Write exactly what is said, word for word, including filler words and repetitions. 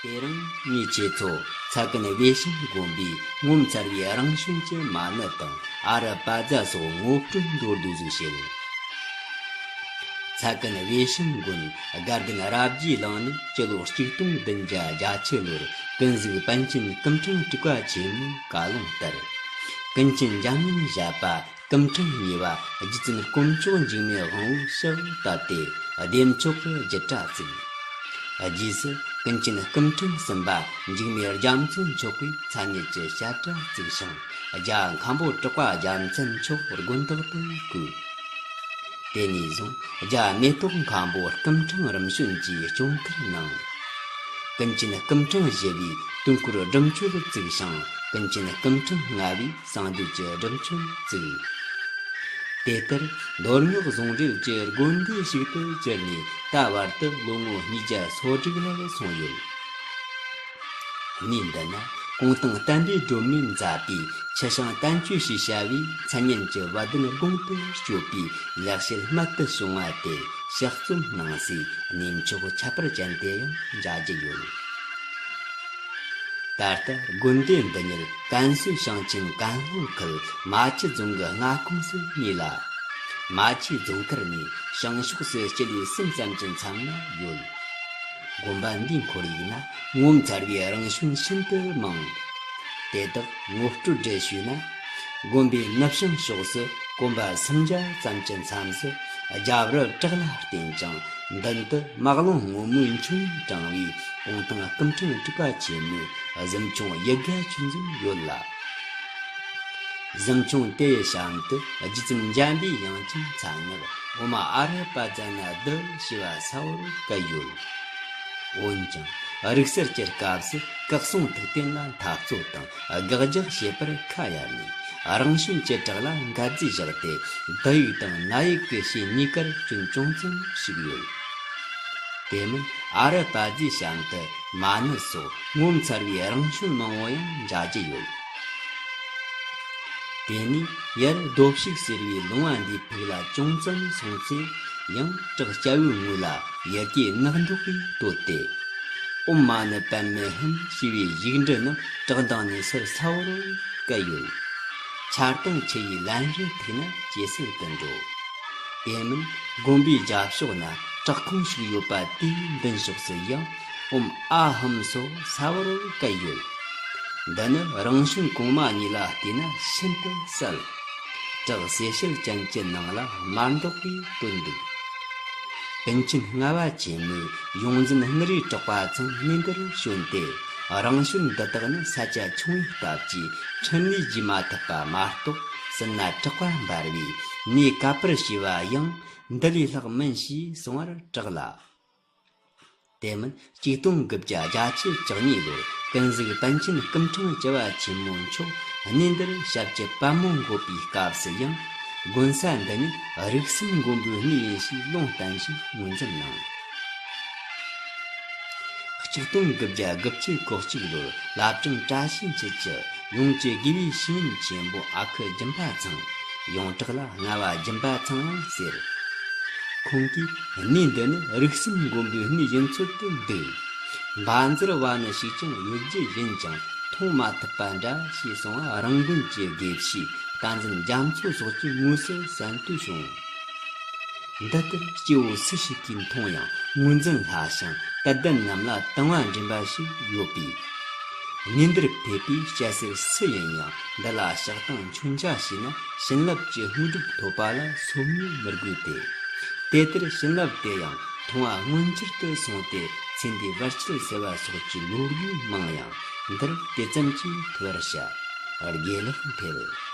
དེ་རིང་ངས་ཁྱེད་ཚོ་ཚ་ཀན་བེ་ཤིང་དགོན་པའི་ངོ་མཚར་བའི་རང་བྱོན་གྱི་མ་ཎི་དང་ཨ་རུ་པ་ཛ་སོགས་ངོ་སྤྲོད་མདོར་བསྡུས་ཟིག་བྱེད། ཚ་ཀན་བེ་ཤིང་དགོན་དགའ་ལྡན་རབ་རྒྱས་གླིང་ནི་སྤྱི་ལོ་གཅིག་སྟོང་བདུན་བརྒྱ་བརྒྱད་ཅུ་ལོར་ཀུན་གཟིགས་པཎ་ཆེན་སྐུ་ཕྲེང་དྲུག་པ་ཆེན་མོའི་བཀའ་ལུང་ལྟར། ཀུན་མཁྱེན་འཇམ་དབྱངས་བཞད་པ་སྐུ་ཕྲེང་གཉིས་པ་རྗེ་བཙུན་དཀོན་མཆོག་འཇིགས་མེད་དབང་པོའི་ཕྱག་བཏབ་སྟེ་བདེ་མཆོག་གི་རྒྱུད་གྲྭ་བཙུགས། རྗེས་སུ་ཀུན་མཁྱེན་སྐུ་ཕྲེང་གསུམ་པ་འཇིགས་མེད་རྒྱ་མཚོ་མཆོག་གིས་མཚན་ཉིད་ཀྱི་བཤད་གྲྭ་བཙུགས་ཤིང་། རྒྱ་མཁན་པོ་གྲགས་པ་རྒྱལ་མཚན་མཆོག་དགོན་བདག་ཏུ་བསྐོས། དེ་ནས་བཟུང་རྒྱ་མེ་ཏོག་མཁན་པོ་སྐུ་ཕྲེང་རིམ་བྱོན་གྱིས་སྐྱོང་ཁུར་གནང་། ཀུན་མཁྱེན་སྐུ་ཕྲེང་བཞི་པས་དུས་འཁོར་སྒྲུབ་མཆོད་བཙུགས་ཤིང་། ཀུན་མཁྱེན་སྐུ་ཕྲེང་ལྔ་པས། གསང་འདུས་ཀྱི་སྒྲུབ་མཆོད་བཙུགས། དེ་ལྟར་མདོ་སྔགས་ཟུང་འབྲེལ་གྱི་དགོན་སྡེ་ཞིག་ཏུ་གྱུར་ནས་ད་བར་དུ་ལོ་ངོ་ཉིས་བརྒྱ་སོ་དྲུག་ལ་སོང་ཡོད། གནས་འདི་ན་གུང་ཐང་བསྟན་པའི་སྒྲོན་མེས་མཛད་པའི་ཆུ་བྱང་བསྟན་བཅོས་ཞེས་བྱ་བའི་མཚན་སྙན་གྱི་བ་དན་དགུང་དུ་བསྐྱོད་པའི་ལེགས་བཤད་རྨད་དུ་བྱུང་བ་དེ་ཕྱག་རྩོམ་གནང་སའི་གནས་མཆོག་ཁྱད་པར་ཅན་དེ་ཡང་མཇལ་རྒྱུ་ཡོད། ད་ལྟ་དགོན་སྡེ་འདི་ཉིད་ཀན་སུའུ་ཞིང་ཆེན་ཀན་ལྷོ་ཁུལ་མ་ཆུ་རྫོང་གི་མངའ་ཁོངས་སུ་གནས་ལ། མ་ཆུའི་རྫོང་མཁར་ནས་བྱང་ཕྱོགས་སུ་སྤྱི་ལེ་གསུམ་ཙམ་གྱི་མཚམས་ན་ཡོད། དགོན་པ་འདིའི་ཁོར་ཡུག་ན་ངོ་མཚར་བའི་རང་བྱོན་ཤིན་ཏུ་མང་། དེ་དག་ངོ་སྤྲོད་འབྲེལ་ཞུས་ན། དགོན་པའི་ནུབ་བྱང་ཕྱོགས་སུ་གོམ་པ་སུམ་བརྒྱ་ཙམ་གྱི་མཚམས་སུ་རྒྱབ་རི་བྲག་ལ་བརྟེན་ཅིང་། མདུན་དུ་དམག་རླུང་སྔོན་མོའི་འཕྱོངས་དྲངས་པའི་གུང་ཐང་སྐུ་ཕྲེང་དྲུག་པ་ཆེན་མོའི་གཟིམ་ཆུང་ཡི་གེ་ཆུ་འཛིན་ཡོད་ལ། གཟིམ་ཆུང་དེ་ཡི་གཤམ་དུ་རྗེ་བཙུན་འཇམ་པའི་དབྱངས་ཀྱི་མཚན་སྔགས་ཨོཾ་ཨ་ར་པ་ཛ་ན་དྷཱུ་ཞེས་པ་གསལ་བོར་བཀོད་ཡོད། འོན་ཀྱང་རིག་གསར་གྱི་སྐབས་སུ་སྐུ་གསུང་ཐུགས་རྟེན་ལ་འཐབ་རྩོད་དང་དགག་རྒྱག་བྱེད་པར་ཁ་གཡར་ནས། རང་བྱོན་བྱེ་བྲག་ལ་འགལ་ཟླ་བཞག་སྟེ། བསྡུ་ཡིག་དང་ནད་ཡིག་གི་ཞེས་གཉིས་ཀར་སྐྱོན་ཅུང་ཙམ་ཞིག་ཡོད། དེ་མིན་ཨ་ར་པ་ཛའི་གཤམ་དུ་མ་ཎི་སོགས་ངོ་མཚར་བའི་རང་བྱོན་མང་བོ་ཡང་མཇལ་རྒྱུ་ཡོད། དེ་ནས་ཡར་རྡོ་ཕྱུགས་ཟེར་བའི་ལུང་བ་འདིའི་ཕུག་ལ་ཅུང་ཙམ་སོང་ཚེ། ཡང་བྲག་སྐྱ་བོའི་ངོས་ལ་ཡི་གེ་ནག་འདོགས་པའི་སྟོད་དེ། ཨོཾ་མ་ཎི་པདྨེ་ཧཱུྃ་ཞེས་པའི་ཡིག་འབྲུ་རྣམས་བྲག་མདངས་ནས་ཟུར་ས་བོར་བཀལ་ཡོད། ཆར་དང་ཆུ་ཡིས་ལན་རེ་ཐུག་ན་ཇེ་གསལ་དུ་འགྲོ། དེ་མིན་དགོན་པའི་རྒྱབ་ཕྱོགས་ན་བྲག་ཁུང་ཞིག་ཡོད་པ་དེའི་མདུན་ཕྱོགས་སུ་ཡང་ཨོཾ་ཨཱཿཧཱུྃ་སོགས་ས་བོར་བཀལ་ཡོད། འདི་ནི་རང་བྱོན་གོང་མ་ཉིད་ལ་བལྟས་ན་ཤིན་ཏུ་གསལ། བྲག་སེར་ཤུལ་ཅན་གྱི་ནང་ལ་དམར་མདོག་གིས་བཏོན་འདུག། པཎ་ཆེན་ལྔ་པ་ཆེན་མོའི་ཡོངས་འཛིན་དངུལ་རིའི་གྲགས་པ་ཚང་གནས་འདིར་བྱོན་ཏེ། རང་བྱོན་འདི་དག་ནི་ས་ཆ་ཆུང་བའི་སྟབས་ཀྱིས་འཕྲིན་ལས་རྒྱས་མ་ཐུབ་པ་མ་གཏོགས། ཟིན་ན་གྲགས་པ་འབར་བས་གནས་གབ་པར་བྱས་པ་ཡང་འདི་ལས་ལྷག་མིན་ཞེས་གསུང་བར་གྲགས་ལ། དེ་མིན་གཅིག་སྟོང་དགུ་བརྒྱ་བརྒྱད་ཅུ་གྱ་གཉིས་ལོར་ཀུན་གཟིགས་པཎ་ཆེན་སྐུ་ཕྲེང་བཅུ་བ་ཆེན་མོ་མཆོག་གནས་འདིར་ཞབས་ཀྱི་པད་མོ་འགོད་པའི་སྐབས་སུ་ཡང་། དགོན་ས་འདི་ནི་རིགས་གསུམ་མགོན་པོའི་གནས་ཡིན་ཞེས་ལུང་བསྟན་ཞིང་ངོས་འཛིན་གནང་། གཅིག་སྟོང་དགུ་བརྒྱ་དགུ་བཅུ་གོ་གཅིག་ལོར་བླ་བྲང་བཀྲ་ཤིས་འཁྱིལ་གྱི་ཡོངས་ཀྱི་དགེ་བའི་བཤེས་གཉེན་ཆེན་པོ་ཨ་ཁུ་སྦྱིན་པ་ཚང་། ཡོངས་གྲགས་ལ་ལྔ་བ་སྦྱིན་པ་ཚང་ཡང་ཟེར། ཁོང་གིས་གནས་འདི་ནི་རིགས་གསུམ་མགོན་པོའི་གནས་ཡིན་ཚུལ་དུ་འདུག། བཛྲ་བ་ནི་ཞིག་ཀྱང་ཡོད་རྒྱུ་ཡིན་ཀྱང་མཐོང་མ་ཐུབ་པ་འདྲ་ཞེས་གསུང་བ་རང་དགོན་གྱི་དགེ་བཤེས་བསྟན་འཛིན་རྒྱ་མཚོ་སོགས་ཀྱི་ངོས་སུ་གསན་ཏུ་བྱུང་། འདི་ལྟར་སྐྱེ་བོ་སུ་ཞིག་གིས་མཐོང་ཡང་ངོས་འཛིན་སླ་ཞིང་དད་ལྡན་རྣམས་ལ་དང་བ་འདྲེན་པ་ཞིག་ཡོད་པས། གནས་འདིར་ཕེབས་པའི་སྐྱ་སེར་སུ་ཡིན་ཡང་འདི་ལ་ཕྱག་དང་མཆོད་མཇལ་བྱས་ན་བྱིན་རླབས་ཀྱི་དངོས་གྲུབ་ཐོབ་པ་ལ་སོམ་ཉི་མི་དགོས་ཏེ། དེ་ལྟར་བྱིན་རླབས་དེ་ཡང་མཐོང་བ་མངོན་གྱུར་དུ་སོང་སྟེ་ཚེ་འདིའི་བར་ཆད་སེལ་བ་སོགས་ཀྱི་ལོ་རྒྱུས་མང་ཡང་འདིར་དེ་ཙམ་གྱིས་ཐུ་བར་བྱ། དགེ་ལེགས་འཕེལ།